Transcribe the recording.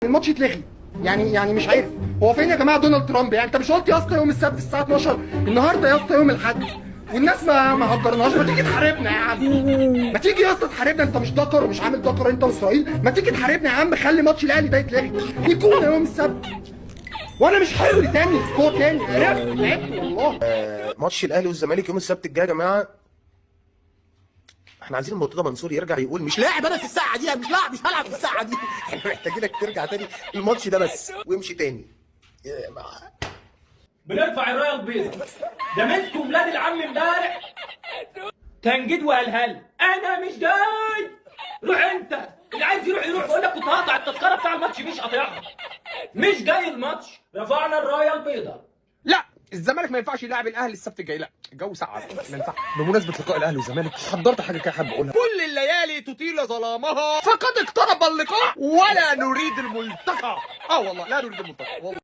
الماتش يتلغي. يعني مش عارف هو فين يا جماعة دونالد ترامب. يعني انت مش قلت يا اسطى يوم السبت الساعة 12؟ النهارده يا اسطى يوم الاحد والناس ما هجرناش. ما تيجي تحاربنا يا عم، ما تيجي يا اسطى تحاربنا. انت مش دكر ومش عامل دكر انت واسرائيل؟ ما تيجي تحاربنا يا عم، خلي ماتش الاهلي ده يتلغي يكون يوم السبت. وانا مش حلو تاني score تاني، عرفت تعبت والله. ماتش الاهلي والزمالك يوم السبت الجاي يا جماعه، احنا عايزين مرتضى منصور يرجع يقول مش لاعب انا في الساعة دي، مش لاعب، مش هلعب في الساعة دي. احنا محتاجينك ترجع تاني الماتش ده بس وامشي تاني. يا بنرفع الراية البيضاء. ده مسكوا ولاد العم امبارح تنجيد وقالها انا مش جاي، روح انت اللي عايز يروح يروح. بقول لك كنت هقطع التذكرة بتاع الماتش، مش قاطعها، مش جاي الماتش. رفعنا الراية البيضاء. لا الزمالك ما ينفعش يلاعب الاهلي السبت الجاي، لا الجو ساقع ما ينفعش. بمناسبة لقاء الاهلي والزمالك حضرت حاجة كده حابب اقولها. كل الليالي تطيل ظلامها فقد اقترب اللقاء ولا نريد الملتقى. والله لا نريد الملتقى والله.